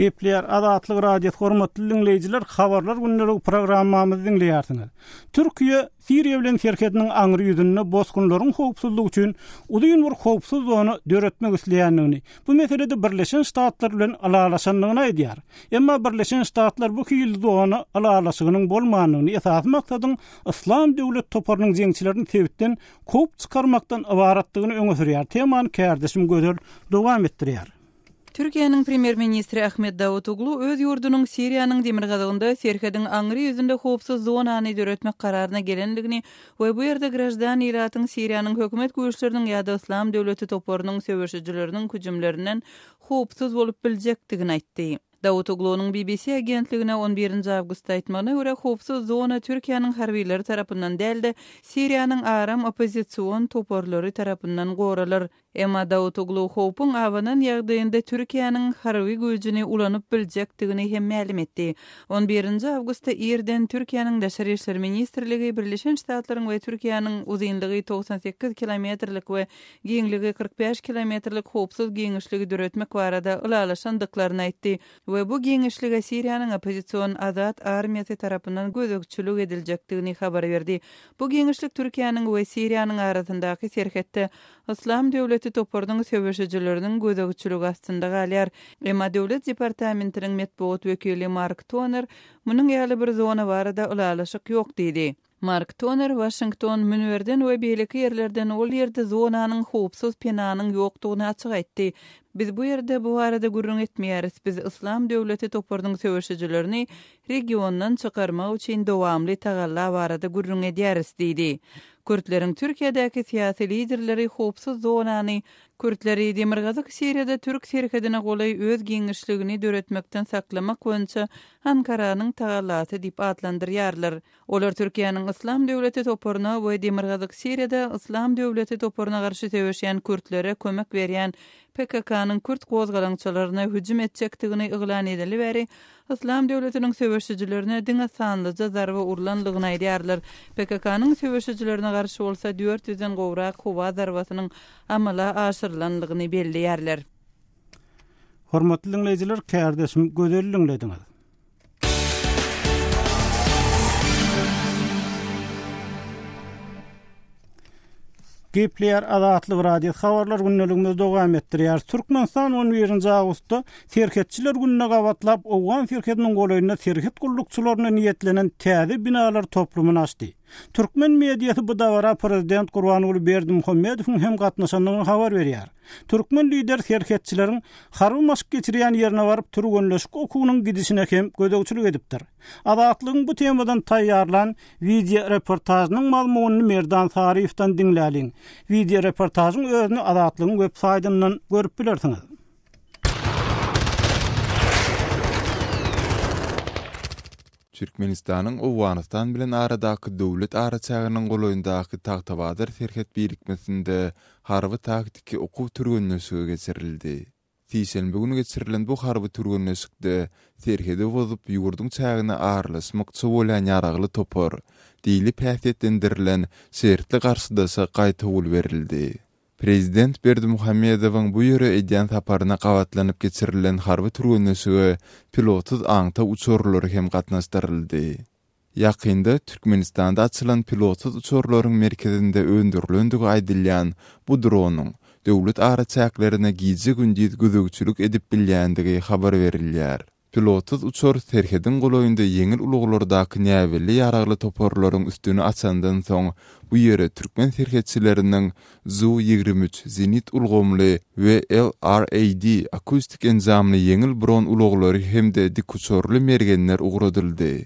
Gepleýär Azatlyk Radiosy hormatly diňleýjiler habarlar gündeligi programmamyzy diňleýärsiňiz. Türkiýe Siriýa bilen serhediniň aňry ýüzünde bosgunlaryň howpsuzlygy üçin uzyn bir howpsuz zona döretmek isleýändigini, bu meselede Birleşen Ştatlar bilen ylalaşandygyny aýdýar. Emma Birleşen Ştatlar bu hili zona ylalaşygynyň bolmandygyny, esasy maksadyň Yslam döwlet toparynyň jeňçilerini sebitden kowup çykarmakdan ybaratdygyny öňe sürýär. Temany kärdeşim Gözel dowam etdirýär. Türkiýäniň Premýer-ministri Ahmet Dawutoglu öz ýurdunyň Siriýanyň demirgazygynda serhediň aňry ýüzünde howpsuz zonany döretmek kararyna gelendigini we bu ýerde graždan ilatyň Siriýanyň hökümet güýçleriniň ýa-da Yslam döwleti toparynyň söweşijileriniň hüjümlerinden howpsuz bolup biljekdigini aýtdy. Dawutoglunyň BBC agentligine on birinji awgustda aýtmagyna görä, howpsuz zona Türkiýäniň harbylary tarapyndan däl-de, Siriýanyň aram oppozision toparlary tarapyndan goralar. Emma Dawutoglu howpuň abanan ýagdaýynda Türkiýäniň harby güýjüni ulanyp biljekdigini hem mälim etdi. On birinji awgustda irden Türkiýäniň Daşary işler ministrligi Birleşen Ştatlaryň we Türkiýäniň uzynlygy 98 kilometrlik we giňligi 45 kilometrlik howpsuz giňişligi döretmek barada ylalaşandyklaryny aýtdy we bu giňişlige Siriýanyň oppozision Azat armiýasy tarapyndan gözegçilik ediljekdigini habar berdi. Bu giňişlik Türkiýäniň we Siriýanyň arasyndaky serhetde Yslam döwleti toparynyň söweşijileriniň gözegçiligi astynda galýar. Emma Döwlet departamentiniň metbugat wekili Mark Toner munuň ýaly bir zona barada ylalaşyk ýok diýdi. Mark Toner Waşington münberden we beýleki ýerlerden ol ýerde zonanyň howpsuz penanyň ýokdugyny açyk aýtdy. Biz bu ýerde bu barada gürrüň etmeýäris. Biz Yslam döwleti toparynyň söweşijilerini regiondan çykarmak üçin dowamly tagalla barada gürrüň edýäris diýdi. Kürtleriň Türkiýedäki syýasy liderleri howpsuz zonany kürtleri Demirgazyk Siriýada türk serhedine golaý öz giňişligini döretmekden saklamak boýunça Ankaranyň tagallasy diýip atlandyrýarlar. Olar Türkiýäniň Yslam döwleti toparyna we Demirgazyk Siriýada Yslam döwleti toparyna garşy söweşýän kürtlere kömek berýän PKK-nyň kürt gozgalaňçylaryna hüjüm etjekdigini yglan edeli bäri Yslam döwletiniň söweşijilerine diňe sanlyja zarba urlandygyny aýdýarlar. PKK-nyň söweşijilerine garşy bolsa dört ýüzden gowrak howa zarbasynyň amala aşyrylandygyny belleýärler. Hormatly diňleýjiler, kärdeşim Gözeli diňlediňiz. Gepleýär Azatlyk Radiosy habarlar gündeligimizi dowam etdirýär. Türkmenistan 11-nji awgustda Serhetçiler gününe gabatlap owgan serhediniň golaýynda serhet gullukçylaryna niýetlenen täze binalar toplumyny açdy. Türkmen mediasy bu dabara prezident Gurbanguly Berdimuhamedowyň hem gatnaşandygyny habar berýär. Türkmen lideri serhetçileriň harby maşk geçirýän ýerine baryp türgenleşik okuwynyň gidişine hem gözegçilik edipdir. Azatlygyň bu temadan taýýarlan wideoreportažynyň mazmunyny Merdan Saryýewden diňläliň. Wideoreportažyň özüni Azatlygyň web saýtyndan görüp bilersiňiz. Türkmenistanyň Owganystan bilen aradaky döwlet araçäginiň golaýyndaky Tagtabazar serhet birikmesinde harby-taktiki okuw-türgenleşigi geçirildi. Sişenbe güni geçirilen bu harby türgenleşikde serhedi bozup ýurduň çägine aralaşmakçy bolýan ýaragly topar diýlip häsiýetlendirilen şertli garşydaşa gaýtawul berildi. Prezident Berdimuhamedowyň bu ýere edýän saparyna gabatlanyp geçirilen harby türgenleşige pilotsyz aňtaw uçarlary hem gatnaşdyryldy. Ýakynda Türkmenistanda açylan pilotsyz uçarlaryň merkezinde öndürilendigi aýdylýan bu dronyň döwlet araçäklerine gije-gündiz gözegçilik edip bilýändigi habar berilýär. Pilotsyz uçar serhediň golaýynda ýeňil ulaglardaky näbelli ýaragly toparlaryň üstüni açandan soň, bu ýere türkmen serhetçileriniň Zu 23 zenit ulgamly we LRAD akustik enjamly ýeňil bron ulaglary hem-de dikuçarly mergenler ugradyldy.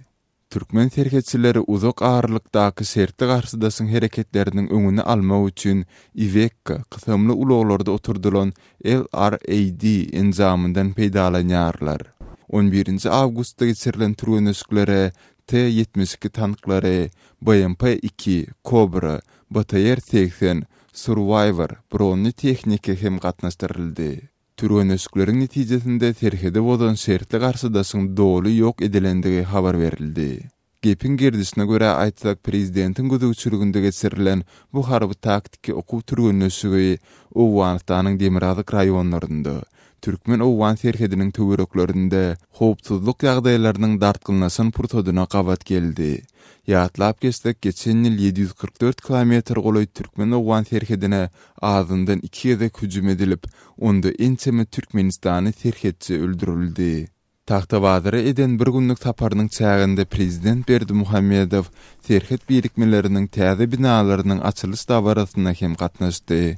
Türkmen serhetçileri uzak aralykdaky şertli garşydaşyň hereketleriniň öňüni almak üçin Iveco kysymly ulaglarda oturdylan LRAD enjamyndan peýdalanýarlar. On birinji awgustda geçirilen türgenleşiklere T 72 tanklary, BMP iki, Kobra, BTR 80, Survivor bronly tehnika hem gatnaşdyryldy. Türgenleşikleriň netijesinde serhedi bozan şertli garşydaşyň doly ýok edilendigi habar berildi. Gepiň gerdişine görä aýtsak, prezidentiň gözegçiliginde geçirilen bu harby-taktiki okuw türgenleşigi Owganystanyň demirgazyk raýonlarynda, türkmen-owgan serhediniň töwereklerinde howpsuzlyk ýagdaýlarynyň dartgynlaşan pursadyna gabat geldi. Ýatlap geçsek, geçen ýyl 744 kilometr golaý türkmen-owgan serhedine azyndan iki gezek hüjüm edilip, onda ençeme türkmenistanly serhetçi öldürildi. Tagtabazara eden bir günlük saparynyň çäginde prezident Berdimuhamedow serhet birikmeleriniň täze binalarynyň açylyş dabarasyna hem gatnaşdy.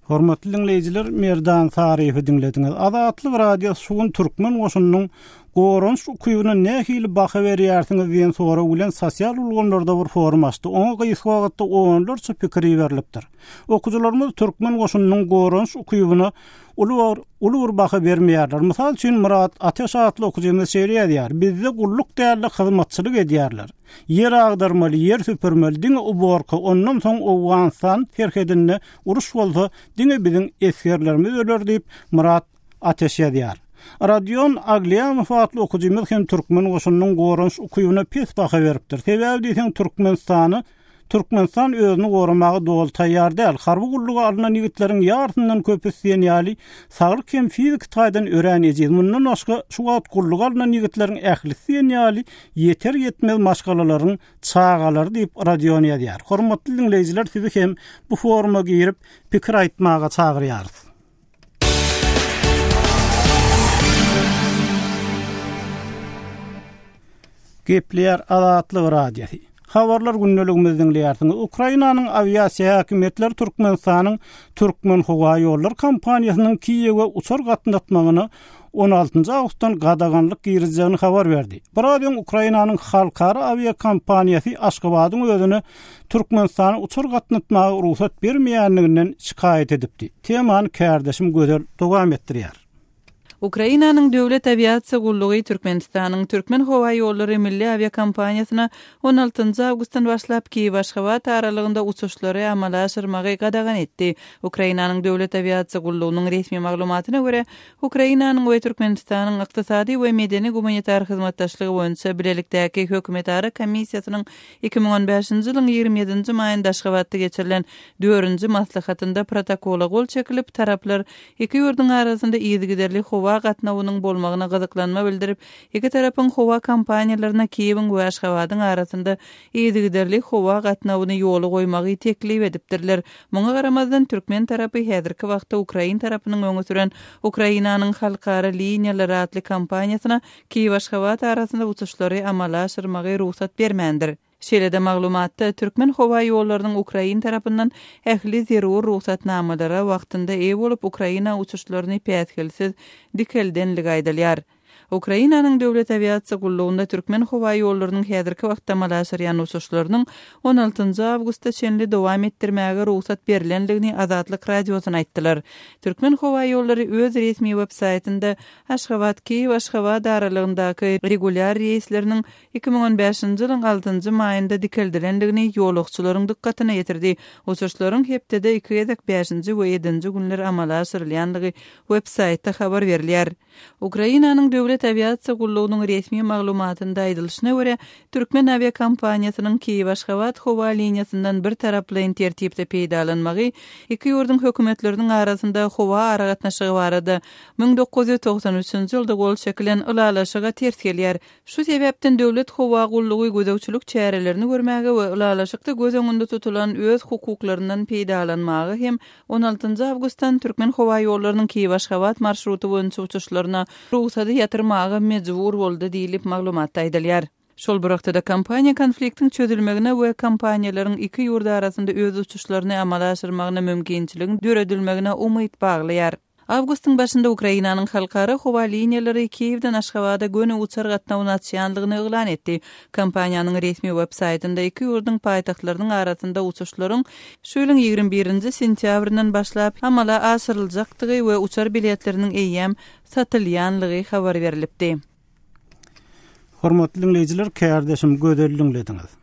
Hormatly diňleýjiler, Merdan Saryýewi diňlediňiz. Azatlyk Radiosy şu gün türkmen goşunynyň goranyş ukybyna nähili baha berýärsiňiz diýen sorag bilen sosial ulgamlarda bir forum açdy. Oňa gysga wagtda onlarça pikir iberilipdir. Okyjylarymyz türkmen goşunynyň goranyş ukybyna uly bir uly bir baha bermeýärler. Mysal üçin, Myrat Ateş atly okyjymyz şeýle ýazýar, Bizde gulluk däl-de hyzmatçylyk edýärler. Ýer agdarmaly, ýer süpürmeli, diňe uborka, ondan soň Owganystan serhedinde uruş bolsa, diňe biziň esgerlerimiz öler diýip, Myrat Ateş ýazýar. Rodion Aglýamow atly okyjymyz hem türkmen goşunynyň goranyş ukybyna pes baha beripdir. Sebäbi diýseň Türkmenistany Türkmenistan özüni goramaga doly taýýar däl. Harby gulluga alnan ýigitleriň ýarysyndan köpüsi diýen ýaly saglyk hem fiziki taýdan örän ejiz. Mundan başga, şu wagt gulluga alnan ýigitleriň ählisi diýen ýaly ýeter-ýetmez maşgalalaryň çagalary diýip, Rodion ýazýar. Hormatly diňleýjiler sizi hem bu foruma girip, pikir aýtmaga çagyrýarys. Gepleýär Azatlyk Radiosy. Habarlar gündeligimizi diňleýärsiňiz. Ukrainanyň awiasiýa häkimiýetleri Türkmenistanyň Türkmenhowaýollary kompaniýasynyň Kiýewe uçar gatnatmagyna 16 awgustdan gadaganlyk girizjegini habar berdi. Biraz öň Ukrainanyň halkara awiakompaniýasy Aşgabadyň özüne Türkmenistana uçar gatnatmaga rugsat bermeýändiginden şikaýat edipdi. Temany kärdeşim Gözel dowam etdirýär. Ukrainanyň Döwlet awiasiýa gullugy Türkmenistanyň Türkmenhowaýollary milli awiakompaniýasyna on altynjy awgustdan başlap Kiýew-Aşgabat aralygynda uçuşlary amala aşyrmagy gadagan etdi. Ukrainanyň Döwlet awiasiýa gullugynyň resmi maglumatyna görä, Ukrainanyň we Türkmenistanyň ykdysady we medeni-gumanitar hyzmatdaşlygy boýunça bilelikdäki hökümetara komissiýasynyň 2015-nji ýylyň 27-nji maýynda Aşgabatda geçirilen dördünji maslahatynda protokola gol çekilip, taraplar iki ýurduň arasynda yzygiderli howa gatnawynyň bolmagyna gyzyklanma bildirip, iki tarapyň howa kompaniýalaryna Kiýewiň we Aşgabadyň arasynda yzygiderli howa gatnawyny ýola goýmagy teklip edipdirler. Muňa garamazdan, türkmen tarapy häzirki wagtda ukrain tarapynyň öňe süren Ukrainanyň halkara liniýalary atly kompaniýasyna Kiýew-Aşgabat arasynda uçuşlary amala aşyrmagy rugsat bermändir. Şeýle-de maglumatda, Türkmenhowaýollarynyň ukrain tarapyndan ähli zerur rugsatnamalara wagtynda eýe bolup, Ukraina uçuşlaryny päsgelsiz dikeldenligi aýdylýar. Ukrainanyň Döwlet awiasiýa gullugynda Türkmenhowaýollarynyň häzirki wagtda amala aşyrýan uçuşlarynyň on altynjy awgusta çenli dowam etdirmäge rugsat berlendigini Azatlyk Radiosyna aýtdylar. Türkmenhowaýollary öz resmi web-saýtynda Aşgabat-Kiýew, Aşgabat aralygyndaky regulýar reýsleriniň 2015-nji ýylyň altynjy maýynda dikeldilendigini ýolagçylaryň dykgatyna ýetirdi. Uçuşlaryň hepdede iki gezek bäşinji we ýedinji günler amala aşyrylýandygy web-saýtda habar berilýär. Ukrainanyň Döwlet awiasiýa gullugynyň resmi maglumatynda aýdylyşyna görä, türkmen awiakompaniýasynyň Kiýew-Aşgabat howa liniýasyndan birtaraplaýyn tertipde peýdalanmagy iki ýurduň hökümetleriniň arasynda howa aragatnaşygy barada 1993-nji ýylda gol çekilen ylalaşyga ters gelýär. Şu sebäpden Döwlet howa gullugy gözegçilik çärelerini görmäge we ylalaşykda göz öňünde tutulan öz hukuklaryndan peýdalanmaga hem on altynjy awgustdan Türkmenhowaýollarynyň Kiýew-Aşgabat marşruty boýunça uçuşlaryna rugsady ýatyrmaga mejbur boldy diýlip, maglumatda aýdylýar. Şol bir wagtda-da kompaniýa konfliktiň çözülmegine we kompaniýalaryň iki ýurt arasynda öz uçuşlaryny amala aşyrmagyna mümkinçiligiň döredilmegine umyt baglaýar. Awgustyň başynda Ukrainanyň halkara howa liniýalary Kiýewden Aşgabada göni uçar gatnawyny açýandygyny yglan etdi. Kompaniýanyň resmi web-saýtynda iki ýurduň paýtagtlarynyň arasynda uçuşlaryň şu ýylyň 21-nji sentýabryndan başlap amala aşyryljakdygy we uçar biletleriniň eýýäm satylýanlygy habar berlipdi. Hormatly diňleýjiler, kärdeşim Gözel diňlediňiz.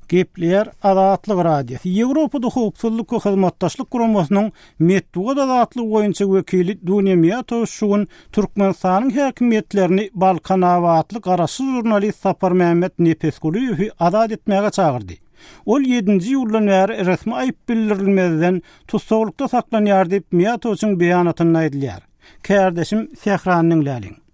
Gepleýär Azatlyk Radiosy. Ýewropada Howpsuzlyk we Hyzmatdaşlyk Guramasynyň metbugat azatlygy boýunça wekili Dunýa Miýatowiç şu gün Türkmenistanyň häkimiýetlerini balkanabatly garaşsyz žurnalist Saparmämmet Nepesgulyýewi azat etmäge çagyrdy. Ol ýedinji iýuldan bäri resmi aýyp bildirilmezden tussaglykda saklanýar diýip, Miýatowiçiň beýanatynda aýdylýar. Kärdeşim Sährany diňläliň.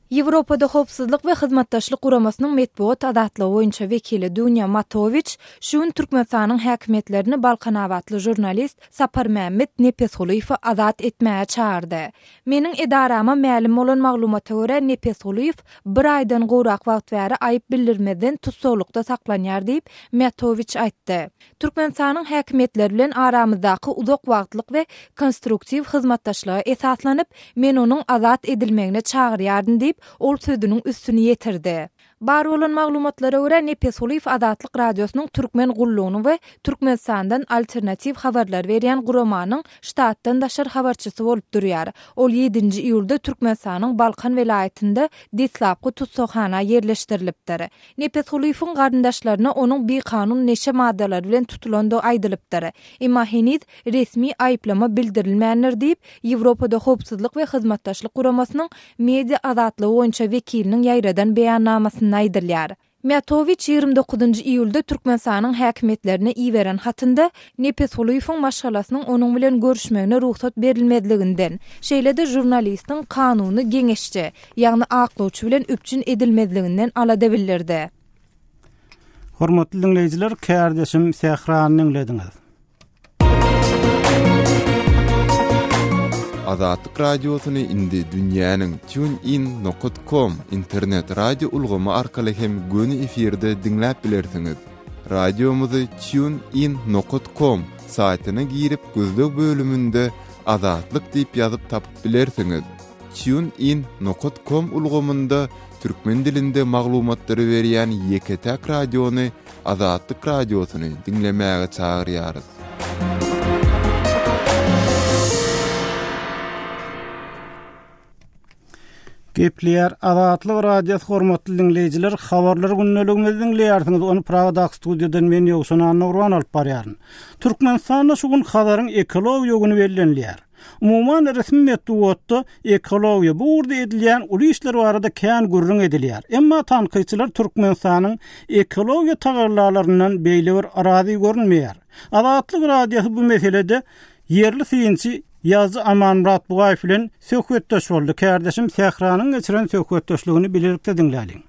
Ýewropada Howpsuzlyk we Hyzmatdaşlyk Guramasynyň metbugat azatlygy boýunça wekili Dunýa Matowiç şu gün Türkmenistanyň häkimiýetlerini balkanabatly žurnalist Saparmämmet Nepesgulyýewi azat etmäge çagyrdy. Meniň edarama mälim bolan maglumata görä, Nepesgulyýew bir aýdan gowrak wagt bäri aýyp bildirmezden tussaglykda saklanýar diýip, Mýatowiç aýtdy. Türkmenistanyň häkimiýetleri bilen aramyzdaky uzak wagtlyk we konstruktiw hyzmatdaşlyga esaslanyp, men onuň azat edilmegine çagyrýaryn diýip, ol sözüniň üstüni ýetirdi. Bar bolan maglumatlara görä, Nepesgulyýew Azatlyk Radiosynyň Türkmen gullugynyň we Türkmenistandan alternatiw habarlar berýän guramanyň ştatdan daşary habarçysy bolup durýar. Ol ýedinji iýulda Türkmenistanyň Balkan welaýatynda deslapky tussaghana ýerleşdirilipdir. Nepesgulyýewiň garyndaşlaryna onuň bikanun neşe maddalary bilen tutulandygy aýdylypdyr. Emma heniz resmi aýyplama bildirilmändir diýip, Ýewropada Howpsuzlyk we Hyzmatdaşlyk Guramasynyň media azatlygy boýunça wekiliniň ýaýradan beýannamasynda aýdylýar. Mýatowiç 29 iýulda Türkmenistanyň häkimiýetlerine iberen hatynda Nepesgulyýewiň maşgalasynyň onuň bilen görüşmegine rugsat berilmezliginden, şeýle-de žurnalistiň kanuny geňeşçi, ýagny aklawçy bilen üpjün edilmezliginden alada bildirdi. Hormatly diňleýjiler, kärdeşim Sährany diňlediňiz. Azatlyk Radiosyny indi dünýäniň TuneIn nokat com internet radio ulgamy arkaly hem göni efirde diňläp bilersiňiz. Radiomyzy TuneIn nokat com saýtyna girip gözleg bölüminde Azatlyk diýip ýazyp tapyp bilersiňiz. TuneIn nokat com ulgamynda türkmen dilinde maglumatlary berýän ýeke-täk radiony Azatlyk Radiosyny diňlemäge çagyrýarys. Gepleýär Azatlyk Radiosy hormatly diňleýjiler, habarlar gündeligimizi diňleýärsiňiz. Ony Pragadaky studiýadan men Ýowşan Annagurban alyp barýaryn. Türkmenistanda şu gün Hazaryň ekologiýa güni bellenilýär. Umuman, resmi metbugatda ekologiýa, bu ugurda edilýän uly işler barada kän gürrüň edilýär. Emma tankytçylar Türkmenistanyň ekologiýa tagallalaryndan beýle bir razy görünmeýär. Azatlyk Radiosy bu meselede ýerli synçy, ýazyjy Amanmyrat Bugaýew bilen söhbetdeş boldy. Kärdeşim Sähranyň geçiren söhbetdeşligini bilelikde diňläliň.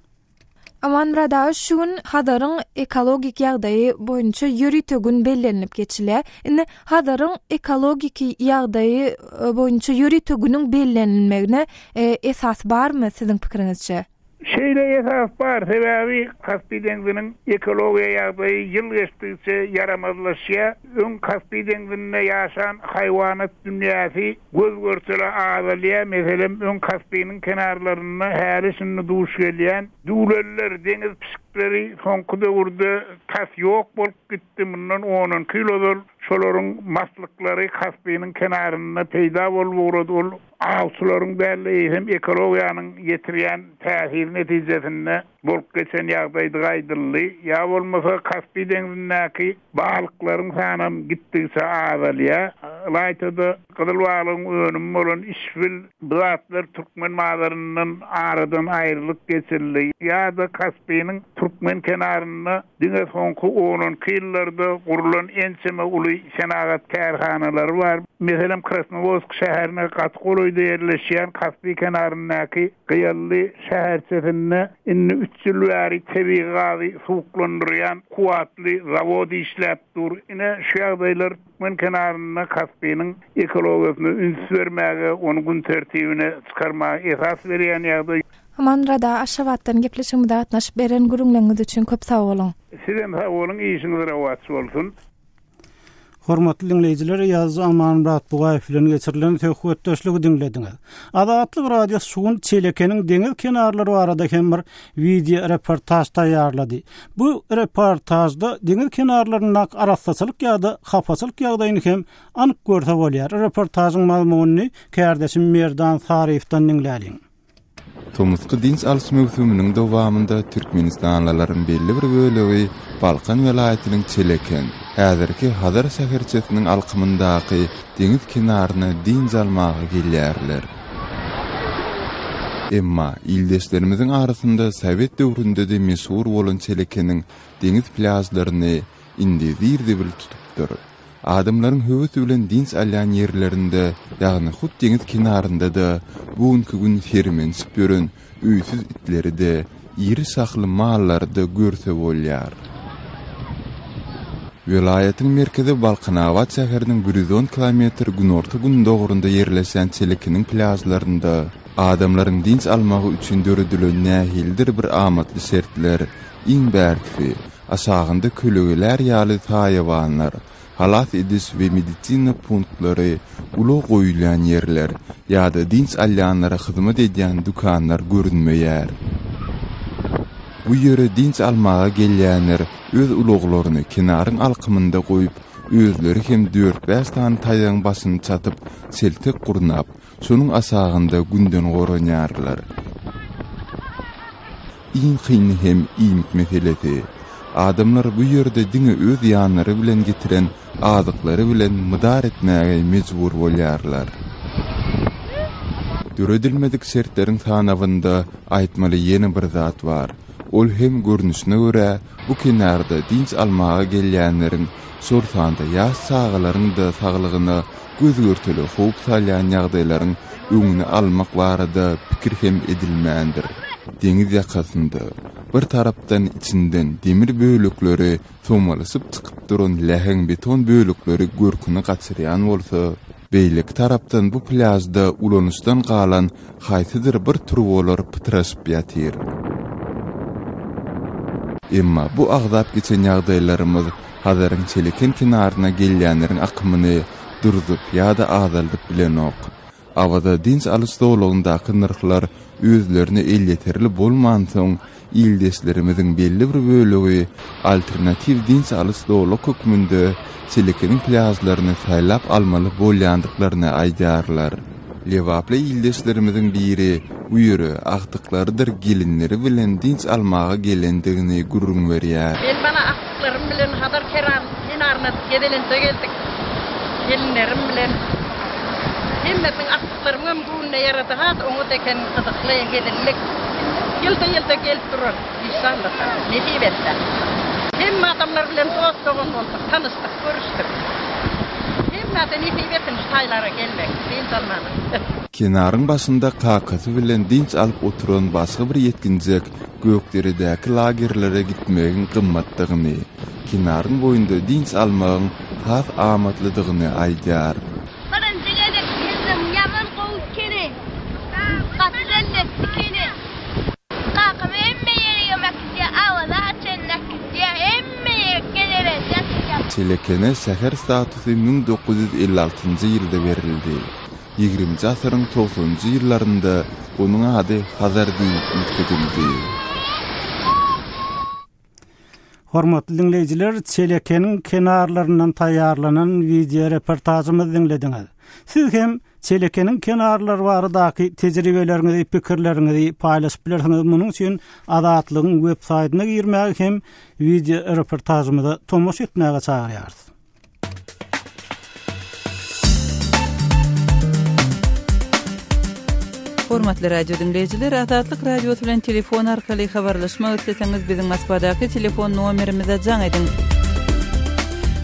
Amanmyrat aga, şu gün Hazaryň ekologik ýagdaýy boýunça ýörite gün bellenilip geçilýär. Indi Hazaryň ekologik ýagdaýy e, boýunça ýörite günüň bellenilmegine e, esas barmy siziň pikiriňizçe? Şeýle esas bar, sebäbi Kaspi deňziniň ekologiýa ýagdaýy ýyl geçdigiçe ýaramazlaşýar. Öň Kaspi deňzinde ýaşan haýwanat dünýäsi göz-görtele azalýar. Meselem, öň Kaspiniň kenarlarynda häli-şindi duş gelýän düwlenler, deňiz pişikleri soňky döwürde tas ýok bolup gitdi. Mundan on-onki ýyl ozal şolaryň maslyklary Kaspiniň kenarynda peýda bolup ugrady. Ol awçylaryň däl-de, eýsem ekologiýanyň ýetirýän täsiri netijesinde bolup geçen ýagdaýdygy aýdyldy. Ýa bolmasa Kaspi deňzindäki balyklaryň sanam gitdigiçe azalýar. Ylaýta-da gyzyl balygyň önümi bolan işbil bu zatlar türkmen bazaryndan aradan aýrylyp geçildi. Ýa-da Kaspiniň türkmen kenarynda diňe soňky on-onki ýyllarda gurlan ençeme uly senagat kärhanalary bar. Meselem, Krasnowodsk şäherine gaty golaýda ýerleşýän Kaspi kenaryndaky Gyýanly şäherçesinde indi üç ýyl bäri tebigy gazy suwuklandyrýan kuwwatly zawod işläp dur. Ine, şu ýagdaýlar türkmen kenarynda Kaspiniň ekologiýasyna üns bermäge, ony gün tertibine çykarmaga esas berýän ýagdaý. Amanmyrat aga Aşgabatdan gepleşigimize gatnaşyp beren gürrüňleriňiz üçin köp sag boluň. Sizem sag boluň, işiňiz rowaç bolsun. Hormatly diňleýjiler, ýazyjy Amanmyrat Bugaýew bilen geçirilen söhbetdeşligi diňlediňiz. Azatlyk Radiosy şu gün Çelekeniň deňiz kenarlary barada hem bir wideo reportaž taýýarlady. Bu reportažda deňiz kenarlaryndaky arassaçylyk ýa-da hapaçylyk ýagdaýyny hem anyk görse bolýar. Reportažyň mazmunyny kärdeşim Merdan Saryýewden diňläliň. Tomusky dynç alyş möwsüminiň dowamynda türkmenistanlylaryň belli bir bölegi Balkan welaýatynyň Çeleken, häzirki Hazar şäherçesiniň alkymyndaky deňiz kenaryna dynç almaga gelýärler. Emma ildeşlerimiziň arasynda sowet döwründe-de meşhur bolan Çelekeniň deňiz plýažlaryny indi zir-zibil tutupdyr. Adamlaryň höwes bilen dynç alýan ýerlerinde, ýagny hut deňiz kenarynda-da bu günki gün sermenişip ýören öýsüz itleri-de, iri şahly mallary-da görse bolýar. Welaýatyň merkezi Balkanabat şäheriniň 110 kilometr günorta-gündogarynda ýerleşýän Çelekiniň plýažlarynda adamlaryň dynç almagy üçin döredilen nähilidir bir amatly şertler, iň bärkisi, Aşagynda kölegelär ýaly saýawanlar, halas ediş we medisina punktlary, ulag goýulýan ýerler ýa-da dynç alýanlara hyzmat edýän dükanlar görünmeýär. Bu ýere dynç almaga gelýänler öz ulaglaryny kenaryň alkymynda goýup, özleri hem dört-bäş sany taýagyň başyny çatyp, çeltek gurnap, şonuň aşagynda günden goranýarlar. Iň kyny hem iýmit meselesi. Adamlar bu ýerde diňe öz ýanlary bilen getiren azyklary bilen mydar etmäge mejbur bolýarlar. Döredilmedik şertleriň sanawynda aýtmaly ýene bir zat bar. Ol hem görnüşine görä, bu kenarda dynç almaga gelýänleriň, şol sanda ýaş çagalaryň-da saglygyna göz-görtele howp salýan ýagdaýlaryň öňüni almak barada pikir hem edilmändir. Deňiz ýakasynda, bir tarapdan içinden demir bölekleri somalyşyp çykyp duran läheň beton bölekleri görküni gaçyrýan bolsa, beýleki tarapdan bu plýažda ulanyşdan galan haýsydyr bir turbalar pytraşyp ýatyr. Emma bu agzap geçen ýagdaýlarymyz Hazaryň Çeleken kenaryna gelýänleriň akymyny durzup ýa-da azaldyp bilenok. Awaza dynç alyş zolagyndaky nyrhlar özlerine elýeterli bolmansoň, ildeşlerimiziň belli bir bölegi alternatiw dynç alyş zolak hökmünde Çelekeniň plýažlaryny saýlap almaly bolýandyklaryny aýdýarlar. Lebaply ildeşlerimiziň biri bu ýere agtyklarydyr gelinleri bilen dynç almaga gelendigini gürrüň berýär. Men bala agtyklarym bilen Hazar kenaryna gezelenje geldik. Gelinlerim bilen. Hemmesiniň agtyklarymyňam göwnüne ýarady. Has oňat eken, gyzykly, hezillik. Ýylda-ýylda gelip durarys, işalla, nesip etse. Hemme adamlar bilen dost-dogan bolduk, tanyşdyk, görüşdik. Hemmä-de nesip etsin şu taýlara gelmek, dynç almana. Kenaryň başynda kakasy bilen dynç alyp oturan başga bir ýetginjek Gökderedäki lagerlere gitmegiň gymmatdygyny, kenaryň boýunda dynç almagyň has amatlydygyny aýdýar. Birinji gezek geldim ýaman gowy kene gaty lezzetli kene kakam hemme ýerigem äkidýär Awaza çenli äkidýär hemme ýerik gezelenç äkidýär. Çelekene şäher statusy 1956-njy ýylda berildi. Ýigriminji asyryň togsanynjy ýyllarynda onuň ady Hazar diýlip üýtgedildi. Hormatly diňleýjiler, Çelekeniň kenarlaryndan taýýarlanan wideoreportažymyzy diňlediňiz. Siz hem Çelekeniň kenarlary baradaky tejribeleriňizi, pikirleriňizi paýlaşyp bilersiňiz. Munuň üçin Azatlygyň web saýtyna girmäge hem wideoreportažymyza tomaşa etmäge çagyrýarys. Hormatly radio diňleýjiler, Azatlyk Radiosy bilen telefon arkaly habarlaşmak isleseňiz, biziň Moskwadaky telefon nomerimize jaň ediň.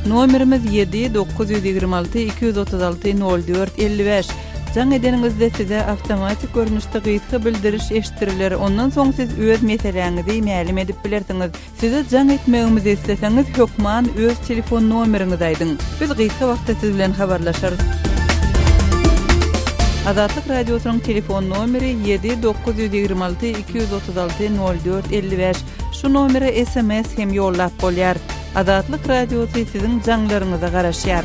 Nomerimiz 7 926 236 04 55. Jaň edeniňizde size awtomatik görnüşde gysga bildiriş eşitdiriler. Ondan soň siz öz meseläňizi mälim edip bilersiňiz. Size jaň etmegimizi isleseňiz hökman öz telefon nomeriňizi aýdyň. Biz gysga wagtda siz bilen habarlaşarys. Azatlyk Radiosynyň telefon nomeri 7 926 236 04 55. Şu nomere sms hem ýollap bolýar. Azatlyk Radiosy siziň jaňlaryňyza garaşýar.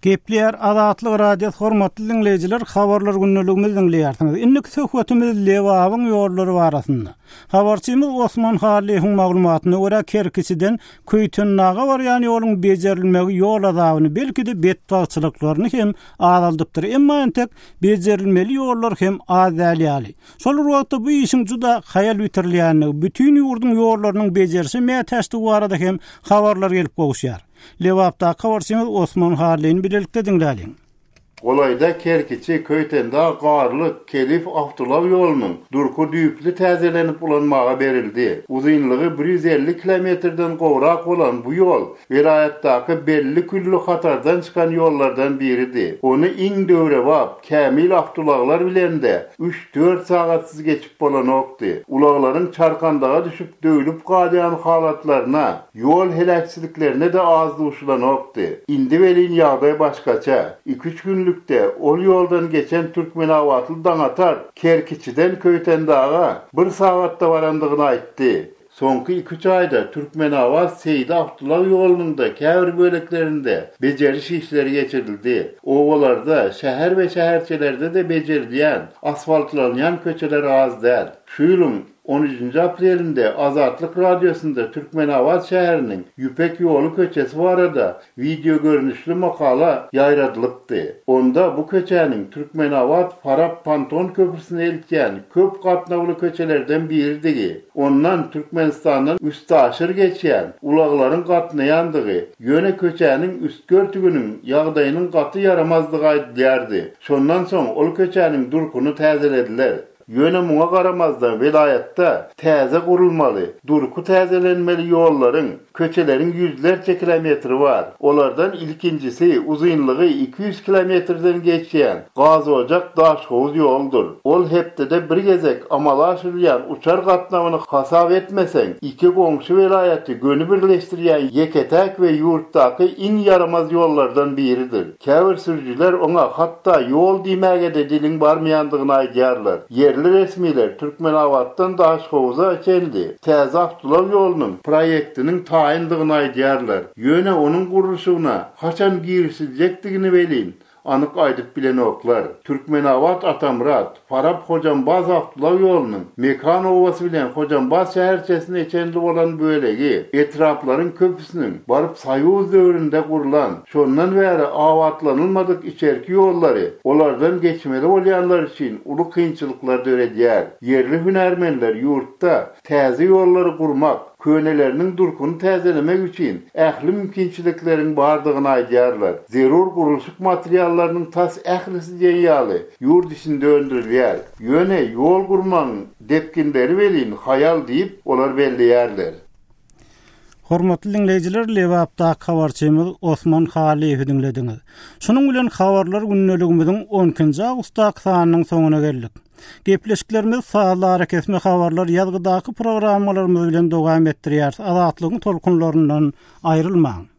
Gepleýär Azatlyk Radiosy hormatly diňleýjiler habarlar gündeligimizi diňleýärsiňiz. Indiki söhbetimiz Lebabyň ýollary barasynda. Habarçymyz Osman Hallyýewiň maglumatyna görä Kerkiçiden Köýtendaga barýan ýoluň bejerilmegi ýol azabyny belki-de betbagtçylyklaryny hem azaldypdyr. Emma entek bejerilmeli ýollar hem az däl ýaly. Şol bir wagtda bu işiň juda haýal bitirilýändigi, bütin ýurduň ýollarynyň bejerişe mätäçdigi barada hem habarlar gelip gowuşýar. Lebapdaky habarçymyz Osman Hallyny bilelikde diňläliň. Golaýda Kerkiçi, Köýtendag, Garlyk, Kelif awtoulag ýolunyň durky düýpli täzelenip ulanmaga berildi. Uzynlygy 150 kilometrden gowrak bolan bu ýol welaýatdaky belli-külli hatardan çykan ýollardan biridi. Ony iň döwrebap, kämil awtoulaglar bilen-de üç-dört sagatsyz geçip bolanokdy. Ulaglaryň çarkandaga düşüp döwlüp galýan halatlaryna, ýol heläkçiliklerine-de az duşulanokdy. Indi welin ýagdaý başgaça. Iki-üç günlükde ol ýoldan geçen türkmenabatly Daňatar Kerkiçiden Köýtendaga bir sagatda barandygyny aýtdy. Soňky iki-üç aýda Türkmenabat-Seýdi awtoulag ýolunyň-da käbir böleklerinde bejeriş işleri geçirildi. Obalarda, şäher we şäherçelerde-de bejerilýän, asfaltlanýan köçeler az däl. Şu ýylyň on üçünji aprelinde Azatlyk Radiosynda Türkmenabat şäheriniň Ýüpek ýoly köçesi barada wideogörnüşli makala ýaýradylypdy. Onda bu köçäniň Türkmenabat-Farap ponton köprüsine eltýän köp gatnawly köçelerden biridigi, ondan Türkmenistandan üstaşyr geçýän ulaglaryň gatnaýandygy, ýöne köçäniň üstki örtüginiň ýagdaýynyň gaty ýaramazdygy aýdylýardy. Şondan soň ol köçäniň durkuny täzelediler. Ýöne muňa garamazdan welaýatda täze gurulmaly, durky täzelenmeli ýollaryň, köçeleriň ýüzlerçe kilometri bar. Olardan ilkinjisi uzynlygy 200 kilometrden geçýän Gazojak-Daşhowuz ýoludyr. Ol hepdede bir gezek amala aşyrylýan uçar gatnawyny hasap etmeseň, iki goňşy welaýaty göni birleşdirýän ýeke-täk we ýurtdaky iň ýaramaz ýollardan biridir. Käbir sürüjiler oňa hatda ýol diýmäge-de diliň barmaýandygyny aýdýarlar. Ýerli resmiler Türkmenabatdan Daşhowuza çenli täze awtoulag ýolunyň proýektiniň taýyndygyny aýdýarlar. Ýöne onuň gurluşygyna haçan girişiljekdigini welin, anyk aýdyp bilenoklar. Türkmenabat-Atamyrat, Farap-Hojambaz awtoulag ýolunyň Mekan obasy bilen Hojambaz şäherçesine çenli bolan bölegi etraplaryň köpüsiniň baryp soýuz döwründe gurlan, şondan bäri abatlanylmadyk içerki ýollary olardan geçmeli bolýanlar üçin uly kynçylyklar döredýär. Ýerli hünärmenler ýurtda täze ýollary gurmak, köneleriniň durkuny täzelemek üçin ähli mümkinçilikleriň bardygyny aýdýarlar. Zerur gurluşyk materiallarynyň tas ählisi diýen ýaly ýurt içinde öndürilýär. Ýöne ýol gurmagyň depginleri welin haýal diýip, olar belleýärler. Hormatly diňleýjiler, Lebapdaky habarçymyz Osman Hallyýewi diňlediňiz. Şunuň bilen habarlar gündeligimiziň on ikinji awgustdaky sanynyň soňuna geldik. Gepleşiklerimizi sazly arakesme habarlar ýazgydaky programmalarymyz bilen dowam etdirýäris. Azatlygyň tolkunlaryndan aýrylmaň!